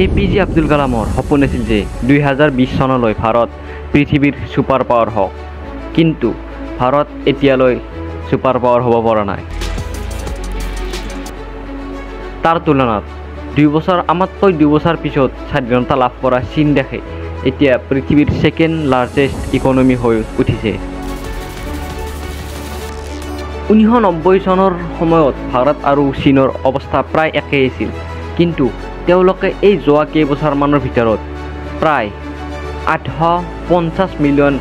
A P J Abdul কালামৰ সপোন আছিল যে 2020 চনলৈ ভাৰত পৃথিৱীৰ ছুপাৰ পাৱাৰ হওক, কিন্তু ভাৰত এতিয়ালৈ ছুপাৰ পাৱাৰ হ'ব পৰা নাই। তাৰ তুলনাত 2 বছৰ, আমাতকৈ 2 বছৰ পিছত স্বাধীনতা লাভ কৰা চীন দেশে এতিয়া পৃথিৱীৰ ছেকেণ্ড লাৰ্জেষ্ট ইকনমি হৈ উঠিছে। 1990 চনৰ সময়ত ভাৰত আৰু চীনৰ অৱস্থা প্ৰায় একেই আছিল, কিন্তু তেওঁলোকে এই যোৱা কেইবছৰমানৰ ভিতৰত প্ৰায় 850 মিলিয়ন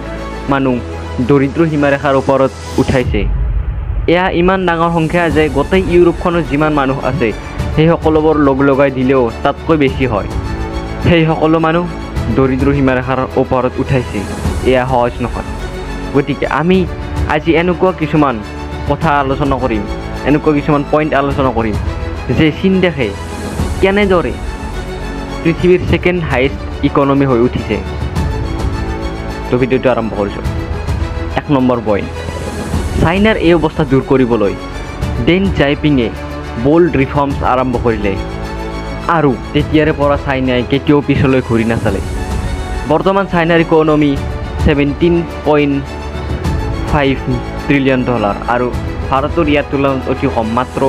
মানুহ দৰিদ্ৰ সীমাৰেখাৰ ওপৰত উঠাইছে। এয়া ইমান ডাঙৰ সংখ্যা যে গোটেই ইউৰোপখনত যিমান মানুহ আছে, সেই সকলোবোৰ লগ লগাই দিলেও তাতকৈ বেছি হয়। সেই সকলো মানুহ দৰিদ্ৰ সীমাৰেখাৰ ওপৰত উঠাইছে, এয়া সহজ নহয়। গতিকে আমি আজি এনেকুৱা কিছুমান কথা আলোচনা কৰিম, এনেকুৱা কিছুমান পইণ্ট আলোচনা কৰিম যে চীন দেশে কেনেদৰে পৃথিৱীৰ ছেকেণ্ড হায়েষ্ট ইকনমি হৈ উঠিছে। তো ভিডিঅ'টো আৰম্ভ কৰিছোঁ। 1 নম্বৰ পইণ্ট, চাইনাৰ এই অৱস্থা দূৰ কৰিবলৈ ডেন জাইপিঙে বল্ড ৰিফৰ্মছ আৰম্ভ কৰিলে আৰু তেতিয়াৰে পৰা চাইনাই কেতিয়াও পিছলৈ ঘূৰি নাচালে। বৰ্তমান চাইনাৰ ইকনমি 17.5 trillion dollar আৰু ভাৰতৰ ইয়াৰ তুলনাত অতি কম, মাত্ৰ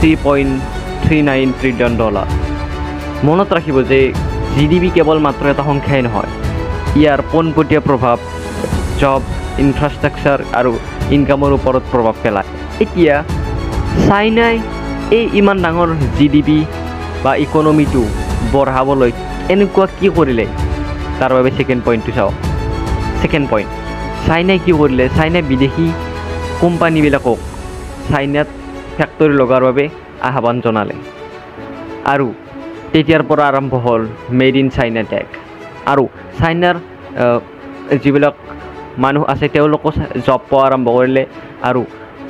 3.39 trillion dollar. মনত ৰাখিব যে জিডিপি কেৱল মাত্ৰ এটা সংখ্যাই নহয়, ইয়াৰ পোনপটীয়া প্ৰভাৱ জব, ইনফ্ৰাষ্ট্ৰাকচাৰ আৰু ইনকামৰ ওপৰত প্ৰভাৱ পেলায়। এতিয়া চাইনাই এই ইমান ডাঙৰ জিডিপি বা ইকনমিটো বঢ়াবলৈ এনেকুৱা কি কৰিলে, তাৰ বাবে ছেকেণ্ড পইণ্টটো চাওক। ছেকেণ্ড পইণ্ট, চাইনাই কি কৰিলে? চাইনাই বিদেশী কোম্পানীবিলাকক চাইনাত ফেক্টৰী লগাৰ বাবে আহ্বান জনালে আৰু তেতিয়াৰ পৰা আৰম্ভ হ'ল মেড ইন চাইনা টেক। আৰু চাইনাৰ যিবিলাক মানুহ আছে, তেওঁলোকো জব পোৱা আৰম্ভ কৰিলে আৰু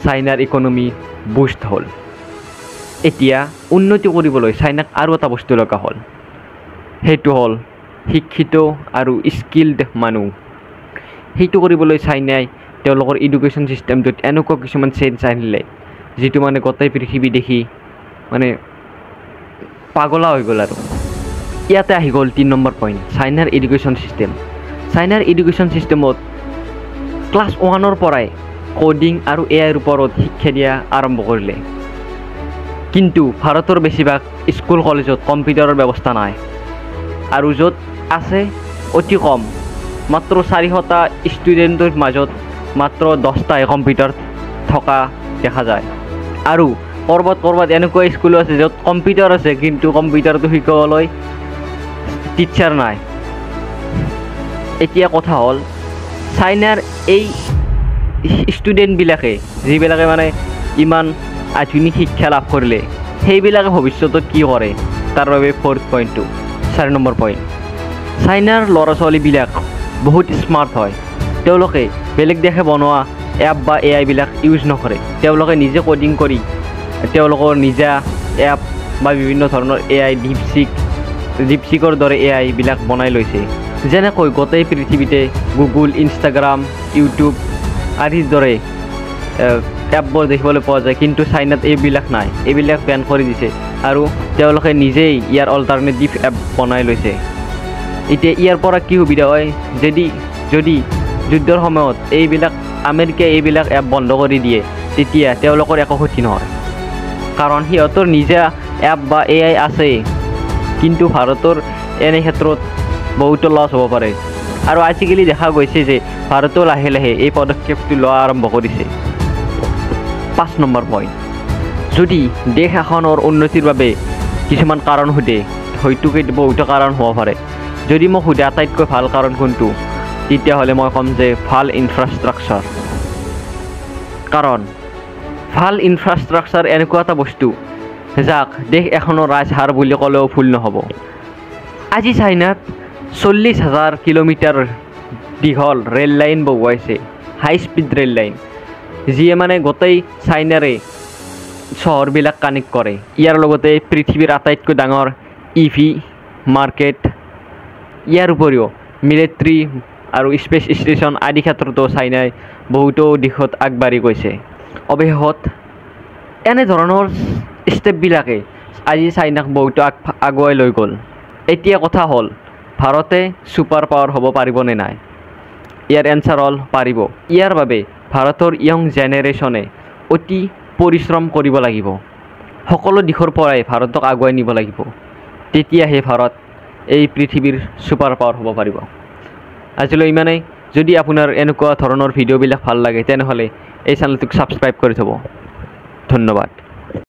চাইনাৰ ইকনমি বুষ্ট হ'ল। এতিয়া উন্নতি কৰিবলৈ চাইনাক আৰু এটা বস্তু লগা হ'ল, সেইটো হ'ল শিক্ষিত আৰু স্কিল্ড মানুহ। সেইটো কৰিবলৈ চাইনাই তেওঁলোকৰ এডুকেশ্যন ছিষ্টেমটোত এনেকুৱা কিছুমান চেঞ্জ আনিলে, যিটো মানে গোটেই পৃথিৱী দেখি মানে পাগলা হৈ গ'ল। আৰু ইয়াতে আহি গ'ল 3 নম্বৰ পইণ্ট, চাইনাৰ এডুকেশ্যন ছিষ্টেম। চাইনাৰ এডুকেশ্যন ছিষ্টেমত ক্লাছ ওৱানৰ পৰাই ক'ডিং আৰু এআইৰ ওপৰত শিক্ষা দিয়া আৰম্ভ কৰিলে। কিন্তু ভাৰতৰ বেছিভাগ স্কুল কলেজত কম্পিউটাৰৰ ব্যৱস্থা নাই আৰু য'ত আছে অতি কম, মাত্ৰ 400টা ষ্টুডেণ্টৰ মাজত মাত্ৰ 10টাই কম্পিউটাৰ থকা দেখা যায়। আৰু ক'ৰবাত ক'ৰবাত এনেকুৱা স্কুলো আছে য'ত কম্পিউটাৰ আছে, কিন্তু কম্পিউটাৰটো শিকাবলৈ টিচাৰ নাই। এতিয়া কথা হ'ল, চাইনাৰ এই ষ্টুডেণ্টবিলাকে, যিবিলাকে মানে ইমান আধুনিক শিক্ষা লাভ কৰিলে, সেইবিলাকে ভৱিষ্যতত কি কৰে? তাৰ বাবে ফ'ৰ্থ পইণ্টটো, 4 নম্বৰ পইণ্ট, চাইনাৰ ল'ৰা ছোৱালীবিলাক বহুত স্মাৰ্ট হয়। তেওঁলোকে বেলেগ দেশে বনোৱা এপ বা এআইবিলাক ইউজ নকৰে। তেওঁলোকে নিজে ক'ডিং কৰি তেওঁলোকৰ নিজা এপ বা বিভিন্ন ধৰণৰ এআই, ডিপচিক, ডিপচিকৰ দৰে এআইবিলাক বনাই লৈছে। যেনেকৈ গোটেই পৃথিৱীতে গুগল, ইনষ্টাগ্ৰাম, ইউটিউব আদিৰ দৰে এপবোৰ দেখিবলৈ পোৱা যায়, কিন্তু চাইনাত এইবিলাক নাই। এইবিলাক বেন কৰি দিছে আৰু তেওঁলোকে নিজেই ইয়াৰ অল্টাৰনেটিভ এপ বনাই লৈছে। এতিয়া ইয়াৰ পৰা কি সুবিধা হয়? যদি যুদ্ধৰ সময়ত এইবিলাক আমেৰিকাই এইবিলাক এপ বন্ধ কৰি দিয়ে, তেতিয়া তেওঁলোকৰ একো ক্ষতি নহয়, কাৰণ সিহঁতৰ নিজা এপ বা এআই আছে। কিন্তু ভাৰতৰ এনে ক্ষেত্ৰত বহুতো লছ হ'ব পাৰে আৰু আজিকালি দেখা গৈছে যে ভাৰতেও লাহে লাহে এই পদক্ষেপটো লোৱা আৰম্ভ কৰিছে। 5 নম্বৰ পইণ্ট, যদি দেশ এখনৰ উন্নতিৰ বাবে কিছুমান কাৰণ সোধে, হয়তো বহুতো কাৰণ হ'ব পাৰে। যদি মোক সোধে আটাইতকৈ ভাল কাৰণ কোনটো, তেতিয়াহ'লে মই ক'ম যে ভাল ইনফ্ৰাষ্ট্ৰাকচাৰ। কাৰণ ভাল ইনফ্ৰাষ্ট্ৰাকচাৰ এনেকুৱা এটা বস্তু যাক দেশ এখনৰ ৰাজহাড় বুলি ক'লেও ভুল নহ'ব। আজি চাইনাত 40,000 কিলোমিটাৰ দীঘল ৰেল লাইন বহুৱাইছে, হাই স্পীড ৰেল লাইন, যিয়ে মানে গোটেই চাইনাৰে চহৰবিলাক কানেক্ট কৰে। ইয়াৰ লগতে পৃথিৱীৰ আটাইতকৈ ডাঙৰ ইভি মাৰ্কেট, ইয়াৰ উপৰিও মিলিটাৰী আৰু স্পেচ ষ্টেচন আদি ক্ষেত্ৰতো চাইনাই বহুতো দিশত আগবাঢ়ি গৈছে। অৱশেষত এনেধৰণৰ ষ্টেপবিলাকে আজি চাইনাক বহুতো আগুৱাই লৈ গ'ল। এতিয়া কথা হ'ল, ভাৰতে ছুপাৰ পাৱাৰ হ'ব পাৰিবনে নাই? ইয়াৰ এনচাৰ হ'ল পাৰিব। ইয়াৰ বাবে ভাৰতৰ য়ং জেনেৰেশ্যনে অতি পৰিশ্ৰম কৰিব লাগিব। সকলো দিশৰ পৰাই ভাৰতক আগুৱাই নিব লাগিব। তেতিয়াহে ভাৰত এই পৃথিৱীৰ ছুপাৰ পাৱাৰ হ'ব পাৰিব। আজিলৈ ইমানেই। যদি আপোনাৰ এনেকুৱা ধৰণৰ ভিডিঅ'বিলাক ভাল লাগে, তেনেহ'লে এই চেনেলটোক ছাবস্ক্ৰাইব কৰি থ'ব। ধন্যবাদ।